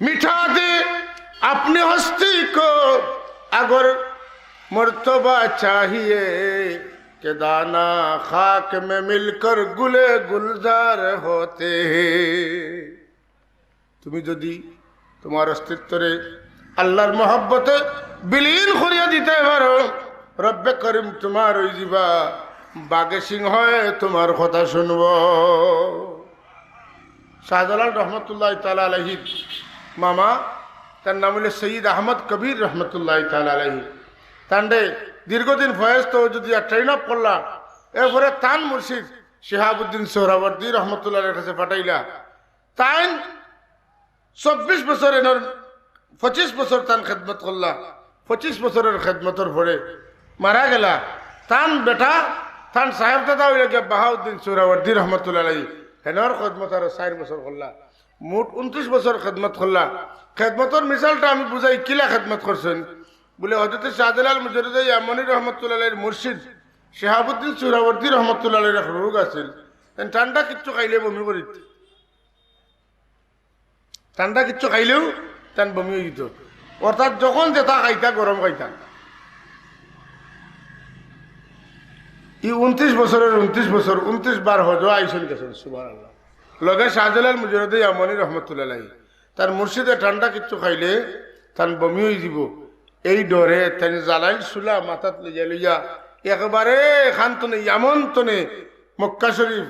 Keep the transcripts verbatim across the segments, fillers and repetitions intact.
मिटा दे अपनी हस्ती को, अगर मर्तबा चाहिए, कि दाना खाक में मिलकर गुले गुलजार होते हैं। তুমি যদি তোমার অস্তিত্বরে আল্লাহর মহব্বতে বিলীন করিয়া দিতে পারো, রব্বে করিম তোমার অই যিবা, বাঘে সিংহে তোমার কথা শুনবো। শাহজালাল রহমতুল্লাহ তাআলা আলাইহির মামা, তান নাম অইলো সৈয়দ আহমদ কবির রহমতুল্লাহ তাআলা আলাইহি। তানরে দীর্ঘদিন ফয়েজ তওয়াজ্জুহ দিয়া train up করলা। এরপরে তান মুর্শিদ শিহাবুদ্দিন সোহরাওয়ার্দী রহমতুল্লাহ আলাইহির কাছে পাঠাইলা। তাইন চব্বিশ বছর এনর, পঁচিশ বছর তান খেদমত করলা। পঁচিশ বছরর খেদমতর পরে মারা গেলা। তান বেটা, তান সাহেবজাদা অইলা গিয়া বাহাউদ্দিন সোহরাওয়ার্দী রহমতুল্লাহ আলাইহি। হেনর খেদমত আরো চাইর বছর করলা। মোট ঊনত্রিশ বছর খেদমত করলা। খেদমতর মিসালটা আমি বুঝাই, কিলা খেদমত করছইন। বুলে, হযরতে শাহজালাল মুজাররদে ইয়ামনি রহমতুল্লাহ আলাইহির মুর্শিদ শিহাবুদ্দিন সোহরাওয়ার্দী রহমতুল্লাহ আলাইহির এক রোগ আছিল। তাইন ঠান্ডা কিচ্ছু খাইলে বমি করিত। ঠান্ডা কিচ্ছু খাইলেউ তান বমি অই যিত। অর্থাৎ যখন যেটা খাইতা, গরম খাইতা। ই ঊনত্রিশ বছরর ঊনত্রিশ বছর, ঊনত্রিশ বার হজ আইছইন গেছইন, সুবহানাল্লাহ। লগে শাহজালাল মুজাররদে ইয়ামনি রহমতুল্লাহ আলাইহি। তান মুর্শিদে ঠান্ডা কিচ্ছু খাইলে তান বমি অই যিবো। এই ডরে তাইন জ্বালাইল চুলা মাথাত লইয়া লইয়া একেবারে এখান তনে ইয়ামন তনে মক্কা শরীফ,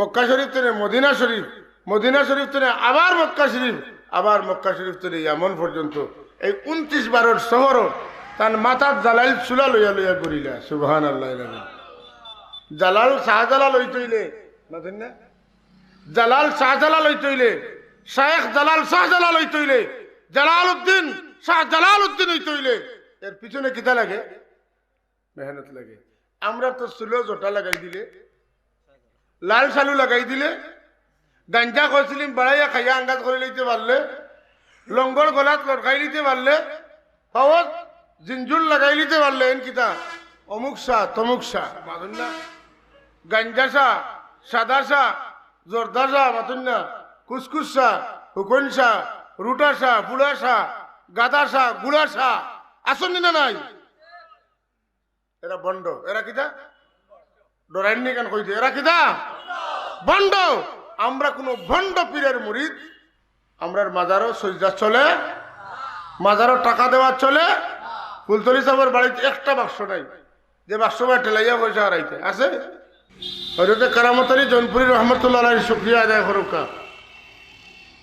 মক্কা শরীফ তনে মদিনা শরীফ, মদিনা শরীফ তনে আবার মক্কা শরীফ, আবার মক্কা শরীফ তনে ইয়ামন পর্যন্ত এই ঊনত্রিশ বারর সফরো তান মাথাত জ্বালাইল চুলা লইয়া লইয়া ঘুরিলা। সুবহানাল্লাহ। জালাল শাহজালাল অইতে অইলে, মাতইন না? জালাল শাহজালাল অইতে অইলে, শায়েখ জালাল শাহজালাল অইতে অইলে, জালালউদ্দিন শাহ জালালউদ্দিন অইতে অইলে এর পিছনে কিতা লাগে? মেহনত লাগে। আমরা তো চুলো জটা লাগাই দিলে, লাল শালু লাগাই দিলে, গাঞ্জা কইছিলিম বাড়াইয়া খাইয়া আন্দাজ করি লইতে পারলে, লঙ্গর গলাত লটকাই লইতে পারলে, পাওত জিঞ্জুর লাগাই লইতে পারলে, এন কিতা অমুক শাহ, তমুক শাহ, মাতইন না? গাঞ্জা শাহ, সাদা শাহ, জর্দা শাহ, মাতইন না? কুসকুস শাহ, হুকন শাহ, রুটা শাহ, ফুড়া শাহ, গাদা শাহ, গুড়া শাহ, আছইন নি না নাই? এরা ভণ্ড। এরা কিতা? ডরাইন নি কেনে কইতে? এরা কিতা? ভণ্ড। আমরা কুনু ভণ্ড পীরের মুরিদ। আমরার মাজারো সইজদা চলে, মাজারো টাকা দেওয়া চলে। ফুলতলি সাবর বাড়িত একটা বাক্স নাই যে বাক্স বায় ঠেলাইয়া পয়সা হারাইতে আছে। হযরতে কারামত আলী জৌনপুরী রহমতুল্লাহ আলাইহির শুকরিয়া আদায় করউক্কা।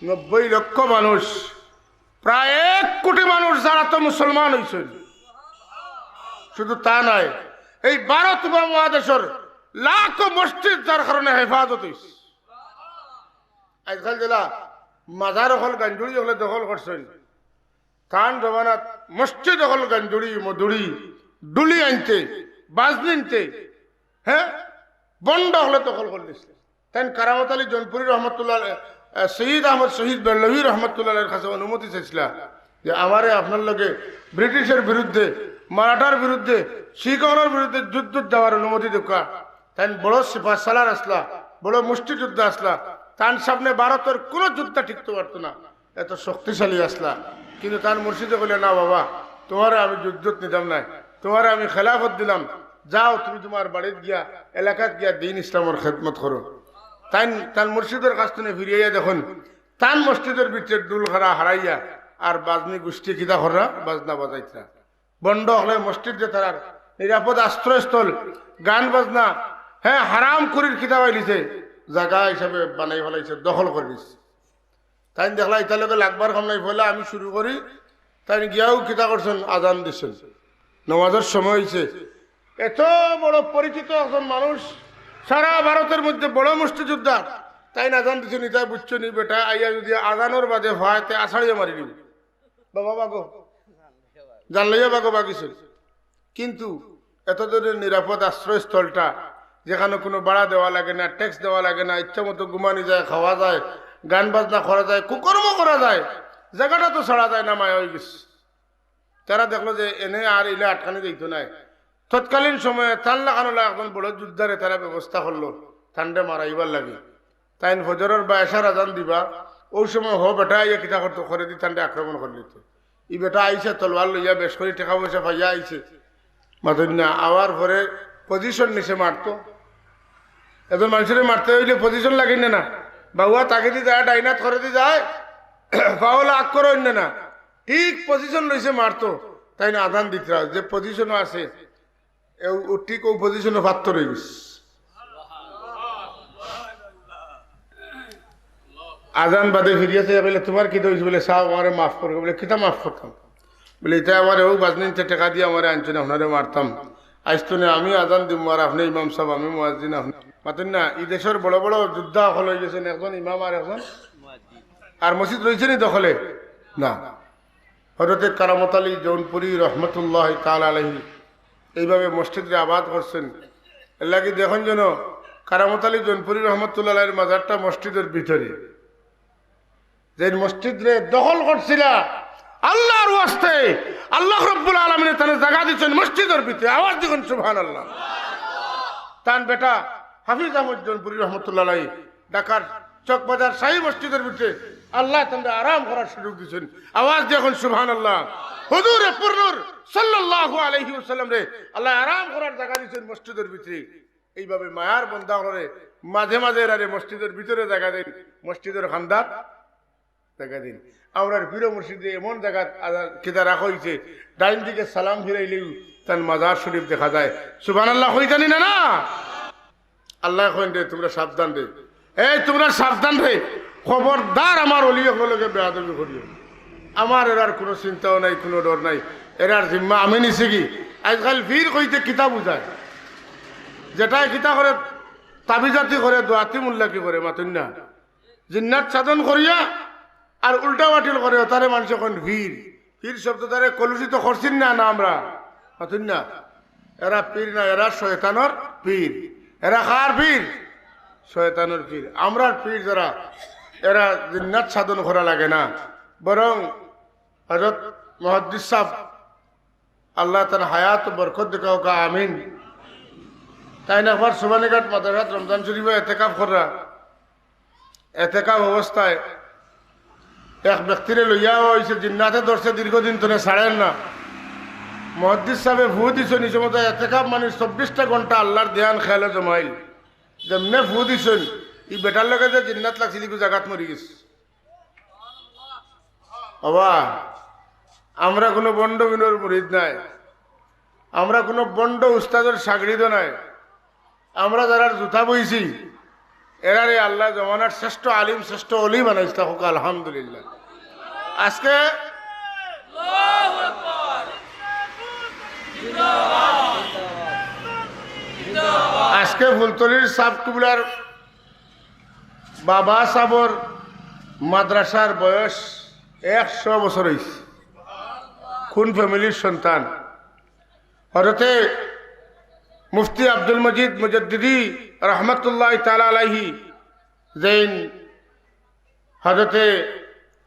নব্বই লক্ষ মানুষ, প্রায় এক কোটি মানুষ যারা তো মুসলমান অইছইন। শুধু তা নায়, এই ভারত উপমহাদেশর লাখো মসজিদ যার কারণে হেফাজত অইছে। আজকাল যেলা মাজার অকল গাঞ্জুড়ি অকলে দখল করছইন, তান জমানাত মসজিদ অকল গাঞ্জুড়ি, মদুড়ি, ডুলি আনতে, বাজনি আনতে, হ্যাঁ, ভণ্ড অকলে দখল করি দিছে। তাইন কারামত আলী জৌনপুরী রহমতুল্লাহ, আহ, সৈয়দ আহমদ শহীদ বেরলভী রহমতুল্লাহ আলাইহির কাছে অনুমতি চাইছিলা যে আমারে আপনার লগে ব্রিটিশের বিরুদ্ধে, মারাঠার বিরুদ্ধে, শিখ অকলর বিরুদ্ধে যুদ্ধত যাওয়ার অনুমতি দেউক্কা। তাইন বড় সিপাহ সালার আছলা, বড় মুষ্টিযোদ্ধা আছলা। তান সামনে ভারতর কুনু যোদ্ধা টিকতে পারতো না, এত শক্তিশালী আছলা। কিন্তু তান মুর্শিদে কইলা, "না বাবা, তুমারে আমি যুদ্ধত নিতাম নায়, তুমারে আমি খেলাফত দিলাম, যাও তুমি তুমার বাড়িত গিয়া, এলাকাত গিয়া দ্বীন ইসলামর খেদমত করো।" তাইন তান মুর্শিদর কাছ থনে ফিরিয়া দেখইন, তান মসজিদর ভিতরে ঢুল খাড়া হারাইয়া আর বাজনি গুষ্টি কিতা কররা, বাজনা বাজাইতরা। ভণ্ড অকলে মসজিদ যে তারার নিরাপদ আশ্রয়স্থল, গান বাজনা, হ্যাঁ, হারাম করির কিতা পাইলিছে, জাগা হিসাবে বানাই ফালাইছে, দখল করি নিছে। তাইন দেখলা, ইতার লগে লাগবার কাম নাই, পয়লা আমি শুরু করি। তাইন গিয়াউ কিতা করছইন, আজান দিছইন, নমাজর সময় অইছে। এত বড় পরিচিত একজন মানুষ, সারা ভারতর মধ্যে বড় মুষ্টিযোদ্ধা, তাইন আজান দিছইন, ইতায় বুঝছইন নি বেটা আইয়া যদি আজানর বাদে পায় তে আছাড়িয়া মারি দিবো। বাবা বাগো, জান লইয়া বাগো বাগিছইন। কিন্তু এত দূরের নিরাপদ আশ্রয়স্থলটা, যেখানো কুনু ভাড়া দেওয়া লাগে না, ট্যাক্স দেওয়া লাগে না, ইচ্ছা মতো ঘুমানি যায়, খাওয়া যায়, গান বাজনা করা যায়, কুকর্ম করা যায়, জাগাটা তো ছাড়া যায় না, মায়া অইগেছে। তারা দেখলো যে এনে আর ইলা আটকানি যাইতো নায়। তৎকালীন সময়ে তান লাখান অলা একজন বড় যোদ্ধারে তারা ব্যবস্থা করলো, তানরে মারাইবার লাগি। তাইন ফজরর বা এশার আজান দিবা, অউ সময় হ বেটা আইয়া কিতা করতো, খরেদি তানরে আক্রমণ করিলিতো। ই বেটা আইছে তলোয়ার লইয়া, বেশ করি টেকা পয়সা পাইয়া আইছে। মাতইন না, আওয়ার পরে পজিশন নিছে মারতো। এজন মানষরে মারতে অইলে পজিশন লাগে না, না? বাউয়া তাকেদি যায়, ডাইনাত খরেদি যায়, ফাওলা আক্কর অইন না, না? ঠিক পজিশন লইছে মারতো। তাইন আজান দিতরা, যে পজিশনো আছে, এ ও ঠিক অউ পজিশনো পাত্থর অইগেছে। আজান বাদে ফিরিয়া চাইয়া কইলে, "তুমার কিতা অইছে?" বলে, "সাব, আমারে মাফ করো।" বলে, "কিতা মাফ করতাম?" বলে, "ইতা আমারে অউ বাজনিনতে টেকা দিয়া আমারে আনছইন, আপনারে মারতাম। আইজ থনে আমি আজান দিমু আর আপনে ইমাম সাব, আমি মুয়াজ্জিন, আপনে।" মাতইন না, ই দেশর বড় বড় যোদ্ধা অকল অইগেছইন, একজন ইমাম আর একজন, আর মসজিদ রইছে নি দখলে? না। হযরতে কারামত আলী জৌনপুরী রহমতুল্লাহ তাআলা আলাইহি এইভাবে মসজিদরে আবাদ করছইন। এরলাগি দেখইন যেন কারামত আলী জৌনপুরী রহমতুল্লাহ আলাইহির মাজারটা মসজিদর ভিতরে। যেইন মসজিদরে দখল করছিলা, আল্লাহর ওয়াস্তে আল্লাহ রাব্বুল আলামিনে তানে জাগা দিছইন মসজিদর ভিতরে। আওয়াজ দি কইন সুবহানাল্লাহ। তান বেটা হাফিজ আহমদ জৌনপুরী রহমতুল্লাহ আলাইহি ঢাকার চকবাজার শাহী মসজিদর ভিতরে আল্লায় তানরে আরাম করার সুযোগ দিছইন। আওয়াজ দি কইন সুবহানাল্লাহ। হুজুরে পুরনুর সাল্লাল্লাহু আলাইহি ওয়াসাল্লামরে আল্লায় আরাম করার জাগা দিছইন মসজিদর ভিতরে। এইভাবে মায়ার বন্দা অকলরে মাঝে মাঝে এরারে মসজিদর ভিতরে জাগা দেইন, মসজিদর কান্দাত জাগা দেইন। আমরার পীর মুর্শিদরে এমন জাগাত আদা-, কিতা রাখা অইছে, ডাইন দিকে সালাম ফিরাইলেউ তান মাজার শরীফ দেখা যায়। সুবহানাল্লাহ কইতানি না, না? আল্লায় কইন রে, তুমরা সাবধান রে। এই তুমরা সাবধান রে, খবরদার আমার অলি অকলর লগে বেয়াদবি করিও না। আমার এরার কুনু চিন্তাও নাই, কুনু ডর নাই। এরার জিম্মা আমি নিছি কি? আইজকাইল পীর কইতে কিতা বুঝায়? যেটায় কিতা করে, তাবিজাতি করে, দোয়াতি মুল্লাকি করে, মাতইন না। জিন্নাত সাধন করিয়া আর উল্টা বাটিল করে, তারে মানষে কইন পীর। পীর শব্দটারে কলুষিত করছি না, না আমরা? মাতইন না। এরা পীর না, এরা শয়তানর পীর। এরা কার পীর? শয়তানর পীর। আমরার পীর যারা, এরা জিন্নাত সাধন করা লাগে না, বরং হযরত মুহাদ্দিস সাব, আল্লায় তান হায়াত বরকত দেউক্কা, আমিন। তাইন একবার সুবহানীঘাট মাদ্রাসাত রমজান শরীফো এতেকাফ কররা। এতেকাফ অবস্থায় এক ব্যক্তিরে লইয়া আওয়া অইছে, জিন্নাতে ধরছে, দীর্ঘদিন থনে ছাড়ের না। মুহাদ্দিস সাবে ফু দিছইন, ই সময় এতেকাফ মানে চব্বিশটা ঘন্টা আল্লাহর ধ্যান খেয়ালো জমাইল। যেমনে ফু দিছইন, ই বেটার লগে যে জিন্নাত লাগছিল, ইগু জাগাত মরি গেছে। বাবা, আমরা কুনু ভন্ড মিনর মুরিদ নায়, আমরা কুনু ভন্ড উস্তাদর শাগরিদও নায়। আমরা যারার জুতা বইছি, এরারে আল্লায় জমানার শ্রেষ্ঠ আলিম, শ্রেষ্ঠ অলি বানাইছলা, কউক্কা আলহামদুলিল্লাহ। আজকে, আজকে ফুলতলির সাব কিবলার বাবা সাবর মাদ্রাসার বয়স একশো বছর অইছে। কুন ফ্যামিলির সন্তান? হযরতে মুফতি আব্দুল মজিদ মুজাদ্দিদি রহমতুল্লাহ তাআলা আলাইহি, যেইন হযরতে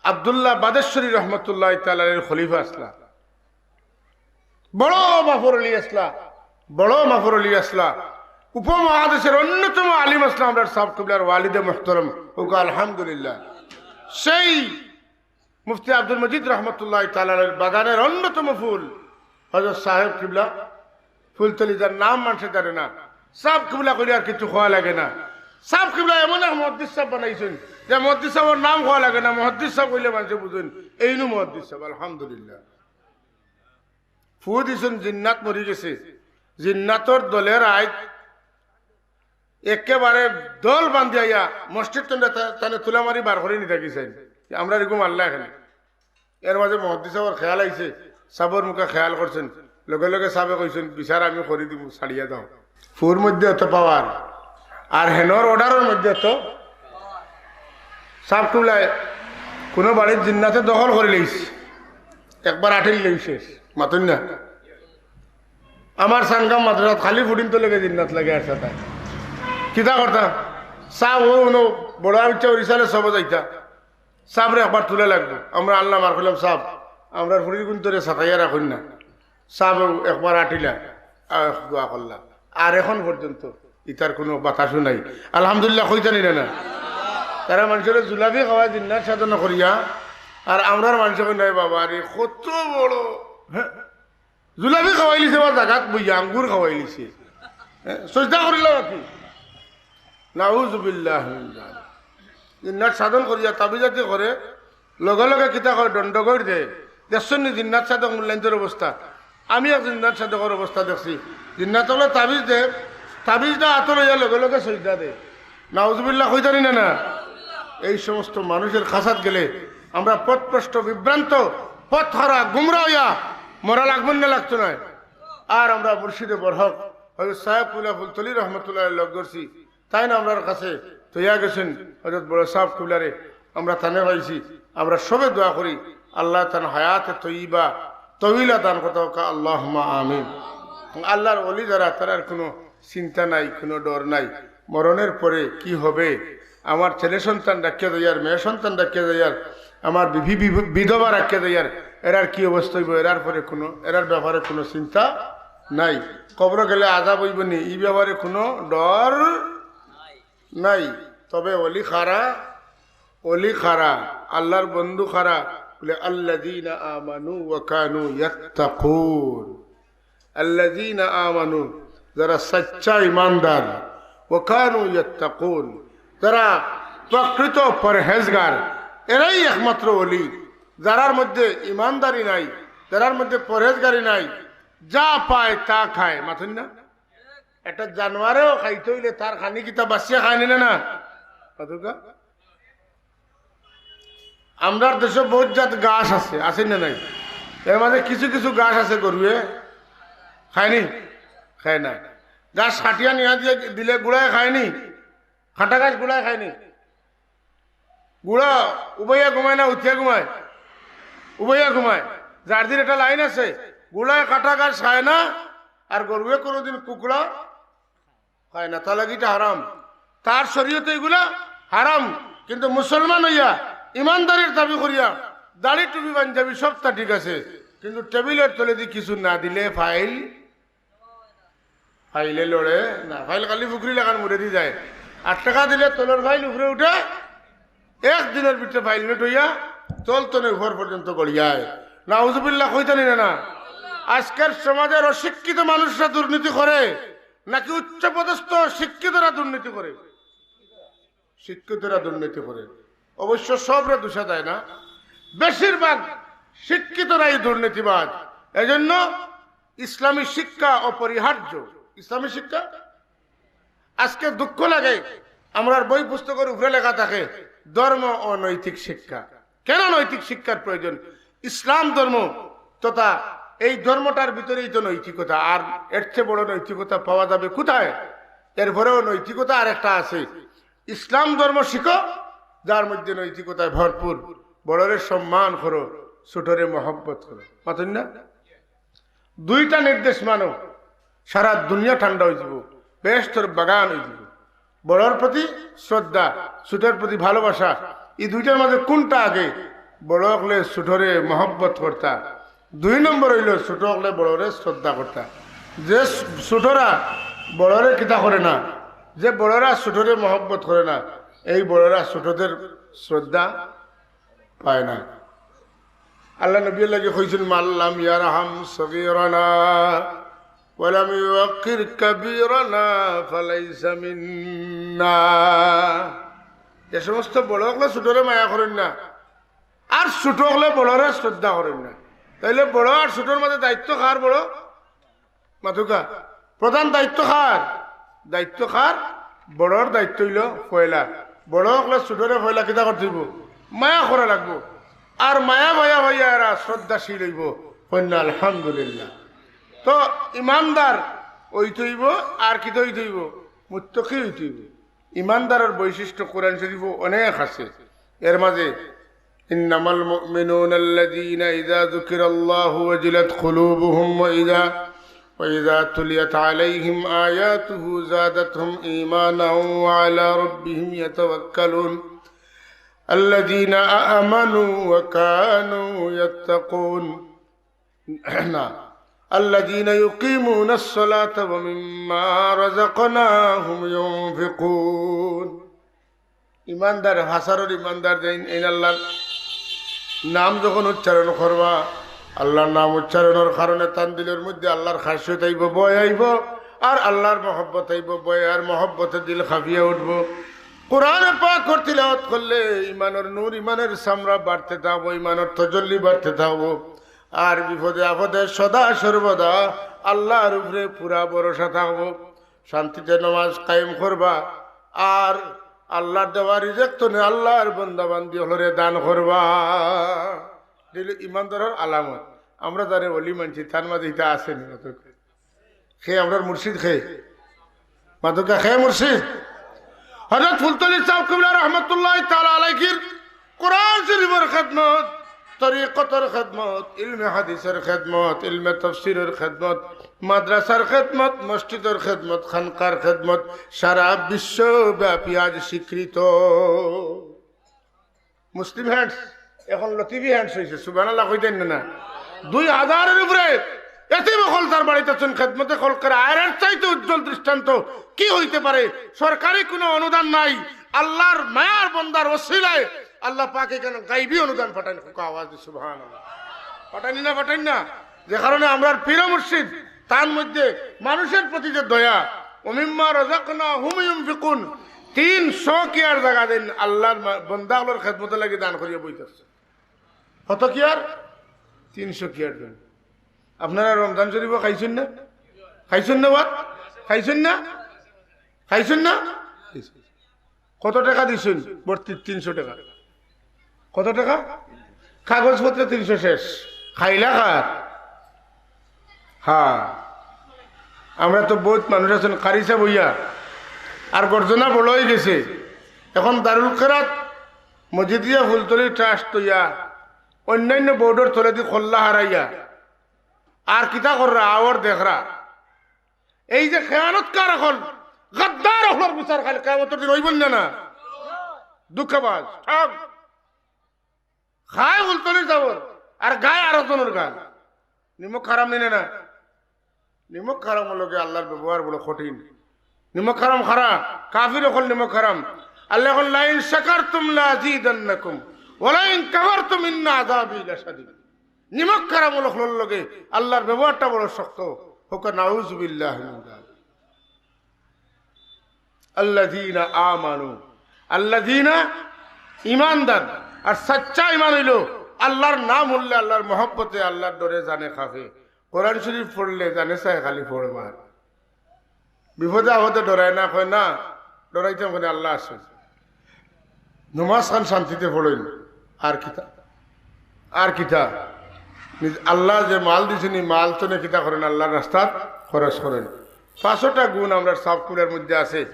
আব্দুল্লাহ বাদেশ্বরী রহমতুল্লাহ তাআলা আলাইহির খলিফা আছলা। বড় মাফর অলি আছলা, বড় মাফর অলি আছলা। উপমহাদেশের অন্যতম আলিম আছলা আমরার সাব কিবলার ওয়ালিদে মুহতারাম, কউক্কা আলহামদুলিল্লাহ। সেই মুফতি আব্দুল মজিদ রহমতুল্লাহ তাআলা আলাইহির বাগানের অন্যতম ফুল হযরত সাহেব কিবলা ফুলতলি, যার নাম মানষে জানে না। সাব কিবলা কইলে আর কিচ্ছু কওয়া লাগে না। সাব কিবলা এমন এক মুহাদ্দিস সাব বানাইছইন যে মুহাদ্দিস সাবর নাম কওয়া লাগে না, মুহাদ্দিস সাব কইলে মানষে বুঝইন, এইনউ মুহাদ্দিস সাব, আলহামদুলিল্লাহ। ফু দিছইন, জিন্নাত মরি গেছে। জিন্নাতর দলে রাইত একেবারে দল বান্ধিয়া আইয়া মসজিদ থনে তা-, তানে তুলা মারি বার করি নিতা গেছইন। আমরার ইগু মারলা এখানে। এর মাঝে মুহাদ্দিস সাবর খেয়াল আইছে, সাবর মুখা খেয়াল করছইন, লগে লগে সাবে কইছইন, "বিচার আমি করি দিমু, ছাড়িয়া দেও।" ফুর মধ্যে অত পাওয়ার, আর হেনর অর্ডারর মধ্যে অত। সাব কিবলায় কুনু বাড়িত জিন্নাতে দখল করি লইছে, একবার আটিল লইছে, মাতইন না। আমার সানগাম মাদ্রাসাত খালি ফুড়িন্তর লগে জিন্নাত লাগে আর সাথে। কিতা করতা? সাব অউ অনো বড় আবিচ্ছা ওড়িশালে সবে যাইতা। সাবরে একবার তুলা লাগবো। আমরা আল্লাহ মার কইলাম, "সাব, আমরার ফুড়িগুইন্তরে সাতাইয়া রাখইন না।" সাব একবার আটিলা, আর দোয়া করলা। আর এখন পর্যন্ত ইতার কুনু বাতাসও নাই। আলহামদুলিল্লাহ কইতানি না, না? তারা মানষরে জুলাফি খাওয়ায় জিন্নাত সাধন করিয়া, আর আমরার মানষে কয়, "নাই বাবা রে, কত বড়, হ্যাঁ, জুলাফি খাওয়াইলিছে, বা জাগাত বইয়া আঙ্গুর খাওয়াইলিছে, হ্যাঁ, সজদা করিলা বাকি।" নাউজুবিল্লাহ মিন জালিক। জিন্নাত সাধন করিয়া তাবিজাতি করে, লগে লগে কিতা করে, দণ্ডগইর দে। দেখছইন নি জিন্নাত সাধক মুল্লাইন্তর অবস্থা? আমি এক জিন্নাত সাধকর অবস্থা দেখছি। জিন্নাত অকলে তাবিজ দে, তাবিজটা আতো লইয়া লগে লগে সজদা দে। নাউজুবিল্লাহ কইতারি না, না? এই সমস্ত মানুষের খাসাত গেলে আমরা পথভ্রষ্ট, বিভ্রান্ত, পথহারা, গুমরা অইয়া মরা লাগবো না, লাগতো নায়? আর আমরা মুর্শিদে বরহক হযরত সাহেব কিবলা ফুলতলি রহমতুল্লাহ লগ করছি, তাইন আমরার কাছে থইয়া গেছইন হযরত বড় সাহেব কিবলারে, আমরা তানে পাইছি। আমরা সবে দোয়া করি আল্লাহ তান হায়াতে তৈয়বা তউইলা দান করতা হউক্কা, আল্লাহুম্মা আমিন। আল্লাহর ওলি যারা, তারার কোনো চিন্তা নাই, কোনো ডর নাই। মরণের পরে কি হবে, আমার ছেলে সন্তান রাখিয়া যাইয়ার, মেয়ে সন্তান রাখিয়া যাইয়ার, আমার বিবি বিধ-, বিধবা রাখিয়া যাইয়ার, এরার কি অবস্থা অইবো, এরার পরে কোনো, এরার ব্যাপারে কোনো চিন্তা নাই। কবরো গেলে আযাব অইবো নি, ই ব্যাপারে কোনো ডর নাই। তবে ওলি কারা, ওলি কারা, আল্লাহর বন্ধু কারা, বলে, "আল্লাযীনা আমানু ওয়া কানু ইয়াত্তাকুন।" আল্লাযীনা আমানু, যারা সাচ্চা ইমানদার, ওয়া কানু ইয়াত্তাকুন, যারা প্রকৃত পরহেজগার, এরাই একমাত্র ওলি। যারার মধ্যে ইমানদারি নাই, যারার মধ্যে পরহেজগারি নাই, যা পায় তা খায়, মাতইন না? একটা জানোয়ারেও খাইতে অইলে তার খানি কিতা বাছিয়া খায় নি না, না? মাতউক্কা? আমরার দেশো বহুত জাত গাছ আছে, আছে না নাই? এর মাঝে কিছু কিছু গাছ আছে গরুয়ে খায় নি, খায় না। গাছ কাটিয়া নিয়া দিয়া দিলে গুড়ায় খায় নি, কাটা গাছ গুড়ায় খায় নি। গুড়া উবাইয়া ঘুমায় না উঠিয়া ঘুমায়? উবাইয়া ঘুমায়। জারদির একটা লাইন আছে, গুড়ায় কাটা গাছ খায় না, আর গরুয়ে কোনোদিন কুকড়া খায় না, তার লাগি ইটা হারাম। তার শরীয়তে ইগুলা হারাম, কিন্তু মুসলমান অইয়া, ইমানদারির দাবি করিয়া, দাড়ি, টুপি, পাঞ্জাবি সবতা ঠিক আছে, কিন্তু টেবিলর তলেদি কিছু না দিলে ফাইল, ফাইলে লড়ে না, ফাইল খালি ফুকরি লাখান মুড়েদি যায়। আট টেকা দিলে তলর ফাইল উপরে উঠে, এক দিনর ভিতরে ফাইল নোট অইয়া তল তনে উপর পর্যন্ত গড়িয়ায়। নাউজুবিল্লাহ কইতানি না, না? আজকের সমাজের অশিক্ষিত মানুষরা দুর্নীতি করে, নাকি উচ্চপদস্থ শিক্ষিতরা দুর্নীতি করে? শিক্ষিতরা দুর্নীতি করে। অবশ্য সবরে দোষা যায় না, বেশিরভাগ শিক্ষিতরাই দুর্নীতিবাজ। এজন্য ইসলামী শিক্ষা অপরিহার্য। ইসলামী শিক্ষা, আজকে দুঃখ লাগে, আমরার বই পুস্তকর উপরে লেখা থাকে ধর্ম ও নৈতিক শিক্ষা। কেন নৈতিক শিক্ষার প্রয়োজন? ইসলাম ধর্ম তথা এই ধর্মটার ভিতরেই তো নৈতিকতা, আর এর চেয়ে বড় নৈতিকতা পাওয়া যাবে কোথায়? এরপরেও নৈতিকতা আরেকটা আছে, ইসলাম ধর্ম শিখো, যার মধ্যে নৈতিকতায় ভরপুর। বড়রে সম্মান করো, ছোটরে মহব্বত করো। মাতইন না? দুইটা নির্দেশ মানো, সারা দুনিয়া ঠান্ডা অইযিবো, বেহেশতর বাগান অইযিবো। বড়র প্রতি শ্রদ্ধা, ছোটর প্রতি ভালোবাসা, ই দুইটার মাঝে কোনটা আগে? বড় অকলে ছোটরে মহব্বত করতা, দুই নম্বর অইলো ছোট অকলে বড়রে শ্রদ্ধা করতা। যে ছোটরা বড়রে কিতা করে না, যে বড়রা ছোটরে মহব্বত করে না, এই বড়রা ছোটদের শ্রদ্ধা পায় না। আল্লার নবীর লাগি কইছইন, "মাল্লাম ইয়ারহাম সগীরানা ওয়ালাম ইউক্কির কাবীরানা ফালাইসা মিন্না।" যে সমস্ত বড় অকলে ছোটরে মায়া করইন না, আর ছোট অকলে বড়রে শ্রদ্ধা করইন না, তাইলে বড় আর ছোটর মাঝে দায়িত্ব কার বড়? মাতউক্কা, প্রধান দায়িত্ব কার? দায়িত্ব কার? বড়র দায়িত্ব অইলো পয়লা। বড় অকলে ছোটরে পয়লা কিতা করতে অইবো? মায়া করা লাগবো। আর মায়া পাইয়া পাইয়া এরা শ্রদ্ধাশীল অইবো। কইন না আলহামদুলিল্লাহ। তো ইমানদার অইতে অইবো, আর কিতা অইতে অইবো? মুত্তাকি অইতে অইবো। ইমানদারর বৈশিষ্ট্য কোরআন শরীফো অনেক আছে। এর মাঝে, "إنما المؤمنون الذين إذا ذكر الله وجلت قلوبهم وإذا، وإذا تليت عليهم آياته زادتهم إيمانا وعلى ربهم يتوكلون الذين آمنوا وكانوا يتقون।" না, "الذين يقيمون الصلاة ومما رزقناهم ينفقون।" ইমানদার, হাছারর ইমানদার যেইন, এইন আল্লার নাম যখন উচ্চারণ করবা, আল্লার নাম উচ্চারণর কারণে তান দিলর মধ্যে আল্লার খাশিয়ত আইবো, ভয় আইবো, আর আল্লার মহব্বত আইবো, ভয় আর মহব্বতে দিল কাঁপিয়া উঠবো। কোরআনে পাকর তিলাওয়াত করলে ইমানর নূর, ইমানর চামড়া বাড়তে থাকবো, ইমানর তজল্লি বাড়তে থাকবো। আর বিপদে আপদে সদা সর্বদা আল্লার উপরে পুরা ভরসা থাকবো। শান্তিতে নমাজ কায়েম করবা, আর আল্লার দেওয়া রিজিক তনে আল্লার বন্দা বান্দি অকলরে দান করবা। ইটা অইলো ইমানদারর আলামত। আমরা যারে অলি মানছি, তার মাঝে ইটা আছে নি? মাতউক্কা। কে আমরার মুর্শিদ? কে? মাতউক্কা, কে মুর্শিদ? হযরত ফুলতলি ছাব কিবলা রহমতুল্লাহি তাআলা আলাইহির কোরআন শরীফর খেদমত, তরিকতর খেদমত, ইলমে হাদিসর খেদমত, ইলমে তাফসীরর খেদমত, মাদ্রাসার খেদমত, মসজিদর খেদমত, খানকার খেদমত সারা বিশ্বব্যাপী আজ স্বীকৃত। মুসলিম হ্যান্ডস অখন লতিফি হ্যান্ডস অইছে, সুবহানাল্লাহ কইতাইন না? দুই হাজারর উপরে এতিম অকল তার বাড়িত আছইন, খেদমতে খলকর। আর এর চাইতে উজ্জ্বল দৃষ্টান্ত কি অইতে পারে? সরকারি কুনু অনুদান নাই, আল্লার মায়ার বন্দার ওসিলায় আল্লা পাকে কেন গাইবি অনুদান পাঠাইন। কউক্কা আওয়াজ দি সুবহানাল্লাহ। পাঠাইন না, পাঠাইন না? যে কারণে আমরার পীর মুর্শিদ, তার মধ্যে মানুষর প্রতি যে দয়া, ওমিম্মা রাযাকনাহুম ইউনফিকুন, তিনশো কিয়ার জাগা দেইন আল্লার মা-, বন্দা অকলর খেদমতর লাগি দান করিয়া বইতাছে। কত কিয়ার? তিনশো কিয়ার দেইন। আপনারা রমজান শরীফো খাইছইন না? খাইছইন না বা? খাইছইন না? খাইছইন না? কত টেকা দিছইন? ভর্তি তিনশো টেকা। কত টেকা? কাগজপত্রে তিনশো শেষ। খাইলা কার? হ্যাঁ, আমরা তো বউত মানুষ আছইন কারিছা বইয়া, আর গর্জনা বড় অইগেছে। অখন দারুল কেরাত মজিদিয়া ফুলতলি ট্রাস্ট অইয়া অইন্যান্য বোর্ডর তলেদি কল্লা হারাইয়া আর কিতা কররা, আওর দেখরা। এই যে খেয়ানতকার অকল, গাদ্দার অকলর বিচার কাইল কিয়ামতর দিন অইবো না? না, ধোকাবাজ, ঠগ। খায় ফুলতলির জাবর, আর গায় আরক জনর গাল। নিমক হারাম নি না? নিমক হারামর লগে আল্লার ব্যবহার বড় কঠিন। নিমক হারাম খারা, কাফির অকল নিমক হারাম। আল্লায় কইন, "লাইন শাকারতুম লাআযীদান্নাকুম, ওয়া লাইন কাফারতুম ইন্না আযাবী লাশাদীদ।" নিমক হারাম অকলর লগে আল্লার ব্যবহারটা বড় শক্ত। কউক্কা নাউযুবিল্লাহি মিন যালিক। আল্লাযীনা আমানু, আল্লাযীনা, ইমানদার। আর সাচ্চা ইমান অইলো আল্লার নাম হুনলে আল্লার মহব্বতে, আল্লার ডরে জানে কাঁপে। কোরআন শরীফ পড়লে জানে চায় খালি পড়বার। বিপদে আপদে ডরায় না, কয় না, ডরাইতাম কেনে, আল্লা আছইন। নমাজ খান শান্তিতে পড়ইন, আর কিতা? আর কিতা? নিজ-, আল্লায় যে মাল দিছইন, ই মাল তনে কিতা করইন? আল্লার রাস্তাত খরচ করইন। পাঁচটা গুণ আমরার ছাব কিবলার মধ্যে আছে।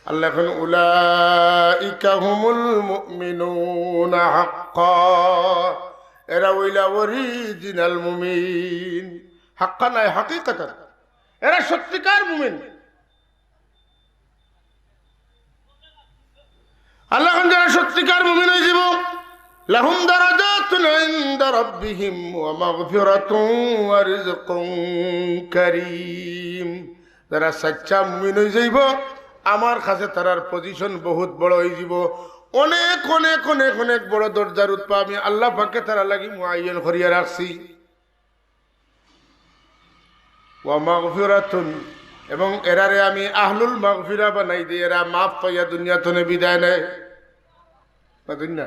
আল্লায় কইন, "উলাইকা হুমুল মুমিনুনা হাক্কা।" এরা অইলা original মুমিন। হাক্কা নায়, হাকিকাতান। এরা সত্যিকার মুমিন। আল্লায় কইন, যারা সত্যিকার মুমিন অইযিবো, "লাহুম দারাজাতুন ইনদা রাব্বিহিম ওয়া মাগফিরাতুন ওয়া রিজকুন কারীম।" যারা সাচ্চা মুমিন অইযিবো, আমার কাছে তারার position বউত বড় অইযিবো। অনেক, অনেক, অনেক, অনেক বড় দরজার উতফা আমি আল্লা পাকে তারার লাগি মুআইয়ান করিয়া রাখছি। ওয়া মাগফিরাতুন, এবং এরারে আমি আহলুল মাগফিরা বানাই দেই, এরা মাফ পাইয়া দুনিয়া তনে বিদায় নেয়। মাতইন না?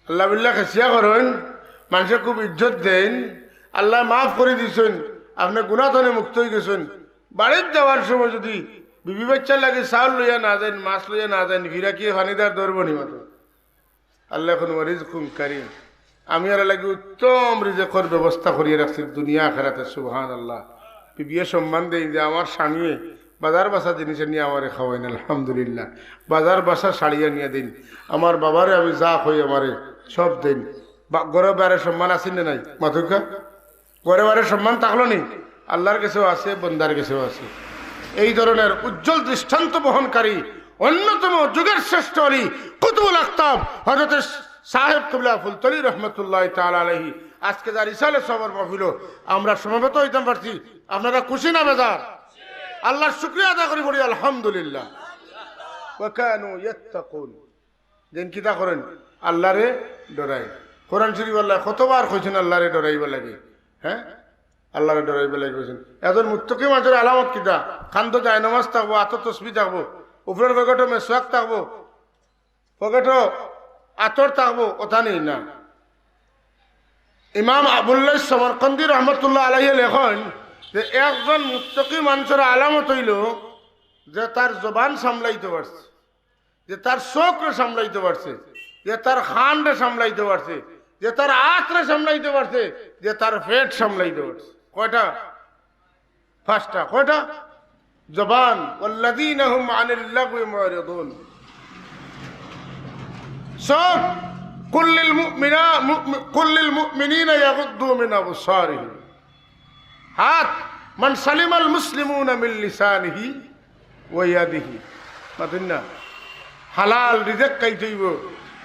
আল্লা বিল্লা খেসিয়া করইন, মানষে খুব ইজ্জত দেইন, আল্লায় মাফ করি দিছইন, আপনে গুনা তনে মুক্ত অইগেছইন। বাড়িত যাওয়ার সময় যুদি বিবি বাইচ্চার লাগি চাউল লইয়া না যাইন, মাছ লইয়া না যাইন, ফিরাকিয়ে পানি দেওয়ার দরবনি মাতো। আল্লায় কইন, "ওয়া রিজকুন কারীম।" আমি এরার লাগি উত্তম রিজিকর ব্যবস্থা করিয়া রাখছি দুনিয়া আখেরাতে। সুবহানাল্লাহ। বিবিয়ে সম্মান দেইন যে আমার স্বামীয়ে বাজার বাছা জিনিস আনিয়া আমারে খাওয়াইন, আলহামদুলিল্লাহ। বাজার বাছা শাড়ি আনিয়া দেইন, আমার বাবারে আমি যা কই আমারে সব দেইন। বা-, ঘরে বারে সম্মান আছে না নাই? মাতউক্কা। ঘরে বারে সম্মান থাকলো নি? আল্লার গেছেও আছে, বন্দার গেছেও আছে। এই ধরনের উজ্জ্বল দৃষ্টান্ত বহনকারী অন্যতম যুগের শ্রেষ্ঠ অলি কুতুবুল আকতাব হযরতে সাহেব কিবলা ফুলতলি রহমতুল্লাহি তাআলা আলাইহি আজকে যার ইসালে সওয়াবর মাহফিলো আমরা সমবেত অইতাম পারছি। আপনারা খুশি না বেজার? আল্লার শুকরিয়া আদায় করি পড়ি আলহামদুলিল্লাহ। ওয়া কানু ইয়াত্তাকুন। যেন কিতা করইন, আল্লারে ডরাইন। কোরআন শরীফ আল্লায় কতবার কইছইন আল্লারে ডরাইবার লাগি, হ্যাঁ, আল্লারে ডরাইবার লাগি কইছইন। একজন মুত্তাকি মানষর আলামত কিতা? কান্দো জায়নামাজ থাকবো, আতো তসবি থাকবো, উপরর পকেটো মেসওয়াক থাকবো, পকেটো আতর থাকবো, অতা নি না। ইমাম আবুল্লাহ সমরকন্দি রহমতুল্লাহ আলাইহি লেখইন যে একজন মুত্তাকি মানষর আলামত অইলো যে তার জবান সামলাইতো পারছে, যে তার চউখরে সামলাইতো পারছে, যে তার কানরে সামলাইতো পারছে, যে তার আতরে সামলাইতো পারছে, যে তার পেট সামলাইতো পারছে। কয়টা? পাঁচটা। কয়টা? জবান। والذين هم عن اللغو معرضون। চউখ। قل للمؤمنا-، مؤم-، قل للمؤمنين يغضوا من أبصارهم। হাত। من سلم المسلمون من لسانه ويده। মাতইন না? হালাল রিজিক খাইতে অইবো।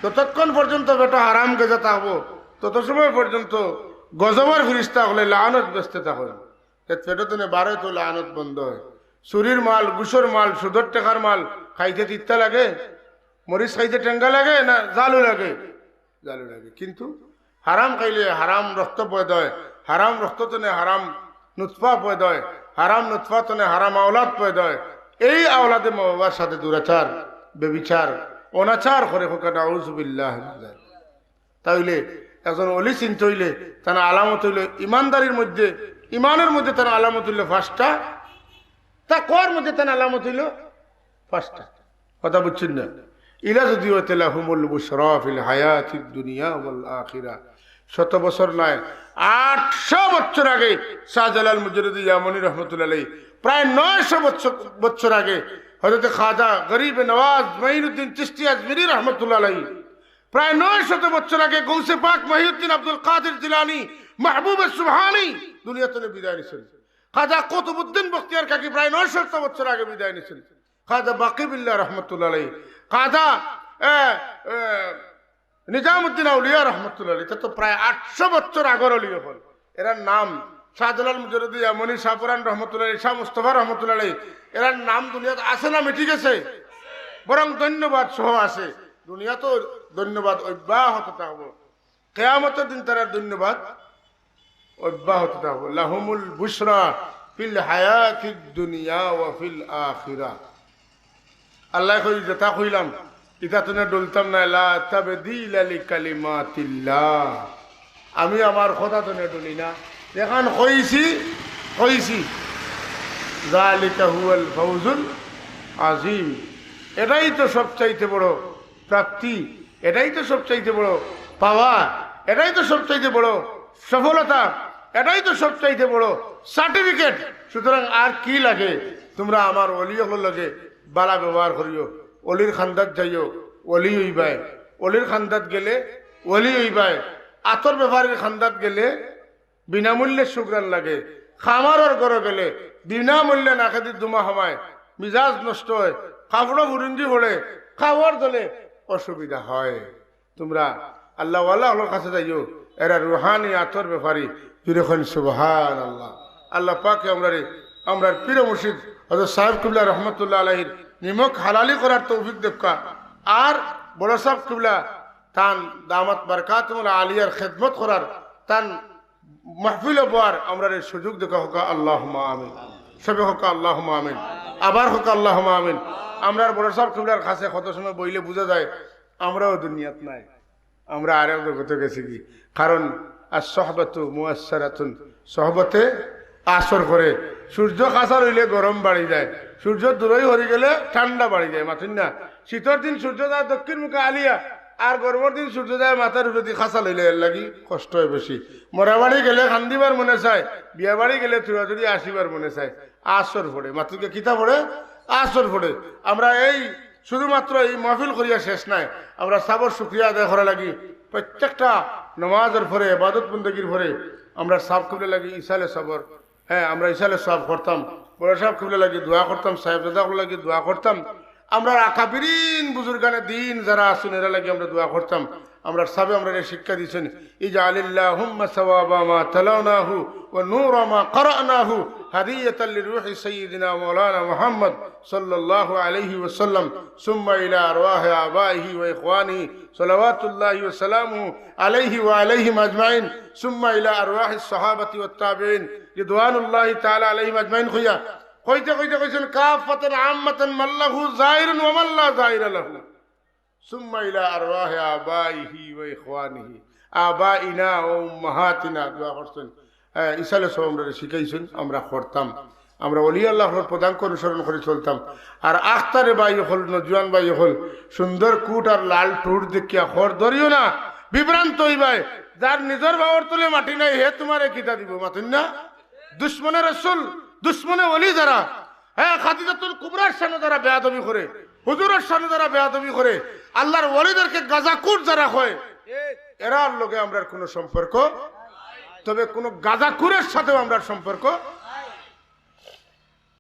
যতক্ষণ পর্যন্ত পেটো হারাম গেজা থাকবো, তত সময় পর্যন্ত গজবর ফিরিস্তা অকলে লানত বেচতে থাকইন। এর পেটো তনে বারইতো লানত বন্ধ অয়। চুরির মাল, ঘুষর মাল, সুদর টেকার মাল খাইতে তিতা লাগে? মরিচ খাইতে টেঙ্গা লাগে না জালু লাগে? জালু লাগে। কিন্তু হারাম খাইলে হারাম রক্ত পয়দা অয়, হারাম রক্ত তনে হারাম নুতফা পয়দা অয়, হারাম নুতফা তনে হারাম আওলাদ পয়দা অয়। এই আওলাদে মা বাবার সাথে দুরাচার, ব্যভিচার, অনাচার করে, কউক্কা নাউজুবিল্লাহ। তাইলে একজন অলি চিনতে অইলে তান আলামত অইলো ইমানদারির মধ্যে, ইমানর মধ্যে তান আলামত অইলো পাঁচটা, তাকওয়ার মধ্যে তান আলামত অইলো পাঁচটা। কথা বুঝছইন না? ইলা যদি অইতে لهم البشرى في الحياة الدنيا والآخرة। শত বছর নায়, আটশো বছর আগে শাহজালাল মুজাররদে ইয়ামনি রহমতুল্লাহ আলাইহি, প্রায় নয়শো বছর, বছর আগে হযরত খাজা গরিব নওয়াজ মঈনুদ্দিন চিশতি আজমিরি রহমতুল্লাহ আলাইহি, প্রায় নয় শত বছর আগে গৌসে পাক মহিউদ্দিন আব্দুল কাদের জিলানী মাহবুবে সুবহানী দুনিয়া তনে বিদায় নিছইন। খাজা কুতুবউদ্দিন বখতিয়ার কাকি প্রায় নয় শত বছর আগে বিদায় নিছইন। খাজা বাকি বিল্লাহ রহমতুল্লাহ আলাইহি, খাজা, এ, এ, নিজামুদ্দিন আউলিয়া রহমতুল্লাহ আলাইহি, তা তো প্রায় আটশো বছর আগর অলি অকল। এরার নাম শাহজালাল মুজাররদে ইয়ামনি, শাহপরান রহমতুল্লাহ আলাইহি, শাহ মুস্তফা রহমতুল্লাহ আলাইহি, এরার নাম দুনিয়াত আছে না মিটি গেছে? বরং ধন্যবাদ সহ আছে। দুনিয়াত ধন্যবাদ অব্যাহত থাকবো, কিয়ামতর দিন তারার ধন্যবাদ অব্যাহত থাকবো। لهم البشرى في الحياة الدنيا وفي الآخرة। আল্লায় কইন, যেতা কইলাম, ইতা তনে ডুলতাম নায়। لا تبديل لكلمات الله। আমি আমার কথা তনে ডুলি না। যেখান কইছি, কইছি। ذلك هو الفوز العظيم। এটাই তো সবচাইতে বড় প্রাপ্তি, এটাই তো সবচাইতে বড় পাওয়া, এটাই তো সবচাইতে বড় সফলতা, এটাই তো সবচাইতে বড় সার্টিফিকেট। সুতরাং আর কি লাগে? তুমরা আমার অলি অকলর লগে বালা ব্যবহার করিও, অলির খান্দাত যাইও, অলি অইবায়, অলির খান্দাত গেলে অলি অইবায়, আতর বেপারীর খান্দাত গেলে বিনামূল্যে সুঘ্রাণ লাগে, খামারর ঘরো গেলে বিনামূল্যে নাকেদি ধুমা হামায়, মিজাজ নষ্ট অয়, কাপড়ো ফুরুঙ্গি পড়ে, খাওয়ার জলে অসুবিধা হয়। তুমরা আল্লাহওয়ালা অকলর কাছে যাইও, এরা রুহানি আতর বেপারী। জুরে কইন সুবহানাল্লাহ। আল্লাহ পাকে আমরারে, আমরার পীর মুর্শিদ হযরত সাহেব কিবলা রহমতুল্লাহ আলাইহির নিমক হালালি করার তৌফিক দেউক্কা। আর বড় সাহেব কিবলা তান দামাত বারকাতুহুমুল আলিয়ার খেদমত করার, তান মাহফিলো বওয়ার আমরারে সুযোগ দেউক্কা, কউক্কা আল্লাহুম্মা আমিন। সবে কউক্কা আল্লাহুম্মা আমিন। আবার কউক্কা আল্লাহুম্মা আমিন। আমরার বড় সাহেব কিবলার কাছে কত সময় বইলে বুঝা যায় আমরাও দুনিয়াত নাই, আমরা আরেক জগতো গেছিগি। কারণ আস-সহবাতু মুয়াসসারাতুন, সহবতে আসর করে। সূর্য কাছাল অইলে গরম বাড়ি যায়, সূর্য দূরই হরি গেলে ঠান্ডা বাড়ি যায়। মাতইন না? শীতর দিন সূর্য যায় দক্ষিণ মুখে আলিয়া, আর গরমর দিন সূর্য যায় মাথার উপরেদি কাছাল অইলে, এরলাগি কষ্ট অয় বেশি। মরা বাড়ি গেলে কান্দিবার মনে চায়, বিয়া বাড়ি গেলে তুড়াতুড়ি আসিবার মনে চায়। আসর পড়ে, মাতইন না, কিতা পড়ে? আসর পড়ে। আমরা এই শুধুমাত্র এই মাহফিল করিয়া শেষ নায়, আমরা সাবর শুকরিয়া আদায় করা লাগি। প্রত্যেকটা নমাজর পরে, ইবাদত বন্দেগীর পরে আমরা সাব কিবলার লাগি ইসালে সাবর, হ্যাঁ, আমরা ইসালে সাব করতাম, বড় সাব কিবলার লাগি দোয়া করতাম, সাহেবজাদা অকলর লাগি দোয়া করতাম, আমরা আকাবিরিন বুজুর্গানে দিন যারা আছইন এরার লাগি আমরা দোয়া করতাম। আমরার সাবে আমরারে শিক্ষা দিছইন, اجعل اللهم ثواب ما تلوناه ونور ما قرأناه هدية لروح سيدنا مولانا محمد صلى الله عليه وسلم، ثم إلى أرواح آبائه وإخوانه صلوات الله وسلامه عليه وعليهم أجمعين، ثم إلى أرواح الصحابة والتابعين رضوان الله تعالى عليهم أجمعين কইয়া, কইতে কইতে কইছইন, كافة عامة من له زائر ومن لا زائر له। ثم إلى أرواح آبائه وإخوانه آبائنا وأمهاتنا দোয়া করছইন। হ্যাঁ, ইসালে সব আমরারে শিখাইছইন, আমরা করতাম। আমরা ওলি আল্লাহর পদাঙ্ক অনুসরণ করি চলতাম। আর আখতারে ভাই অকল, নওজোয়ান ভাই অকল, সুন্দর কুট আর লাল টুট দেখিয়া খর ধরিও না, বিভ্রান্ত অইবায়। যার নিজর পাওর তলে মাটি নাই, হে তুমারে কিতা দিবো, মাতইন না? দুশমনে রসুল, দুশমনে ওলি যারা, হ্যাঁ, খাদিজাতুল কুবরার শানো যারা বেয়াদবি করে, হুজুরর শানো যারা বেয়াদবি করে, আল্লাহর ওলিদেরকে গাজাকুর যারা কয়, এরার লগে আমরার কুনু সম্পর্ক, তবে কুনু গাজাকুরের সাথেও আমরার সম্পর্ক